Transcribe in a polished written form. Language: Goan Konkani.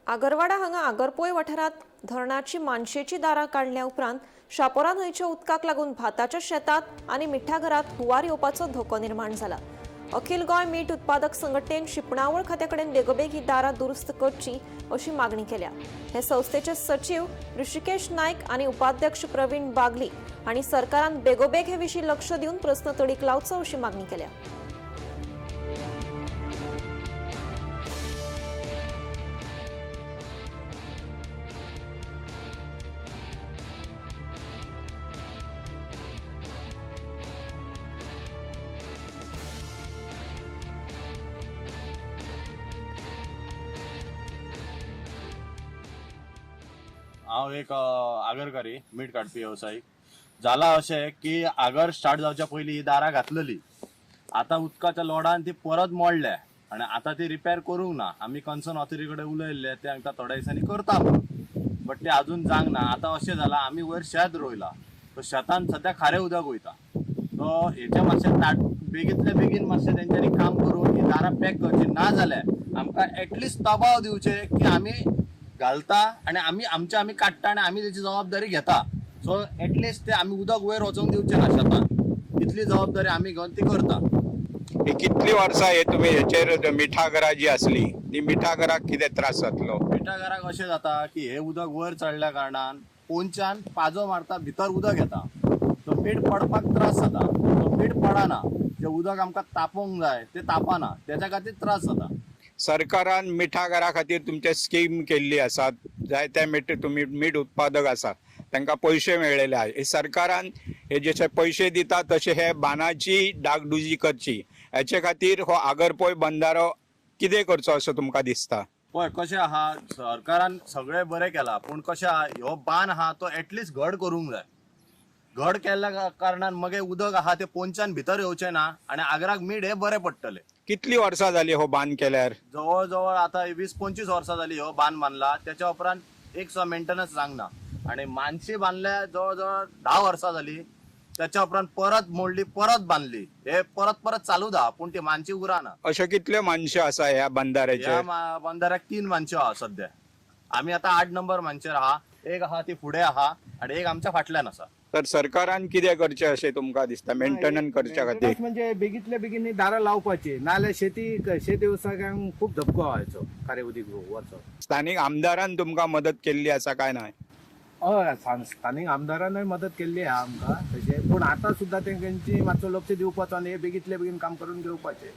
आगरवाडा हांगा आगरपोय वाठारांत धरणाची मानशेची दारां काडल्या उपरांत शापोरा न्हंयच्या उदकाक लागून भाताच्या शेतांत आनी मिठागरात हुंवार येवपाचो धोको निर्माण जाला. अखिल गोंय मीठ उत्पादक संघटनेन शिंपणावळ खात्या कडेन बेगोबेग ही दारां दुरुस्त करची अशी मागणी केल्या. हे संस्थेचे सचीव ऋषिकेश नायक आनी उपाध्यक्ष प्रवीण बागली हांणी सरकारान बेगोबेग हे विशीं लक्ष दिवन प्रस्न तडीक लावचो अशी मागणी केल्या. हांव एक आगरकारी मीठ काडपी वेवसायीक. जाला अशें की आगर स्टार्ट जावच्या पयलीं ही दारां घातलेली. आतां उदकाच्या लोडान ती परत मोडल्या आनी आतां ती रिपेर करूंक ना. आमी कन्सर्न ऑथॉरिटी कडेन उलयल्ले, ते सांगता थोड्या दिसांनी करता म्हणून, बट ते अजून जावंक ना. आतां अशें जालां, आमी वयर शेत रोयलां, तो शेतान सद्या खारें उदक वयता. तो हेचें मातशें ताट बेगींतल्या बेगीन मातशें तेंच्यांनी काम करून ही दारां पॅक करची, ना जाल्यार आमकां एटलिस्ट दबाव दिवचे की आमी घालता आनी आमी आमचे आमी काडटा आनी आमी तेची जबाबदारी घेता. सो एटलिस्ट ते आमी उदक वयर वचोंक दिवचे ना शेतान, इतली जबाबदारी आमी घेवन ती करता. ही कितली वर्सां हे तुमी हेचेर मिठागरां जी आसली ती मिठागराक कितें त्रास जातलो? मिठागराक अशें जाता की हे उदक वयर चडल्या कारणान पोंच्यान पाजो मारता, भितर उदक येता, सो मीठ पडपाक त्रास जाता. सो मीठ पडना, जें उदक आमकां तापोवंक जाय तें तापना, तेच्या खातीर त्रास जाता. सरकारान मिठागरा खातीर तुमचे स्कीम केल्ली आसा, जायते मीठ तुमी मीठ उत्पादक आसा तांकां पयशे मेळ्ळेले आहा. हे सरकारान हे जशे पयशे दिता तशे हे बांदाची डागडुजी करची, हेचे खातीर हो आगरपोय बंदारो कितें करचो असो तुमकां दिसता? पळय कशें आहा, सरकारान सगळें बरें केलां, पूण कशें आहा, ह्यो बांद आहा तो एटलिस्ट घड करूंक जाय. घड केल्ल्या कारणान मगीर उदक आहा तें पोंच्यान भितर येवचें ना आनी आगराक मीठ हें बरें पडटलें. कितली वर्सां जाली हो बांद केल्यार? जवळ जवळ आता 20-25 वर्सां जाली हो बांद बांदला, त्याच्या उपरांत एक सुद्दां मेंटेनन्स जावंक ना. आनी मानशी बांदल्या जवळ जवळ 10 वर्सां जाली, त्याच्या उपरांत परत मोडली, परत बांदली. हे परत परत चालू दा, पूण ती मानशी उरना. अश्यो कितल्यो मानश्यो आसा ह्या बंदाऱ्याचेर? ह्या बंदाऱ्याक 3 मानश्यो आहा सद्या. आमी आतां 8 नंबर मानशेर आहा, एक आहा ती फुडें आहा आनी एक आमच्या फाटल्यान आसा. तर सरकारान कितें करचें अशें तुमकां दिसता मेंटेनन्स करच्या खातीर? Maintenance म्हणजे बेगीतल्या बेगीन ही दारां लावपाची, नाजाल्यार शेती शेती वेवसायिकांक खूप धपको व्हायचो खारें उदीक वचो. स्थानीक आमदारान तुमकां मदत केल्ली आसा काय ना? हय, स्थानीक आमदारानूय मदत केल्ली आहा आमकां तशें, पूण आतां सुद्दां तेंची मातसो लक्ष दिवपाचो आनी हे बेगीतल्या बेगीन काम करून घेवपाचें.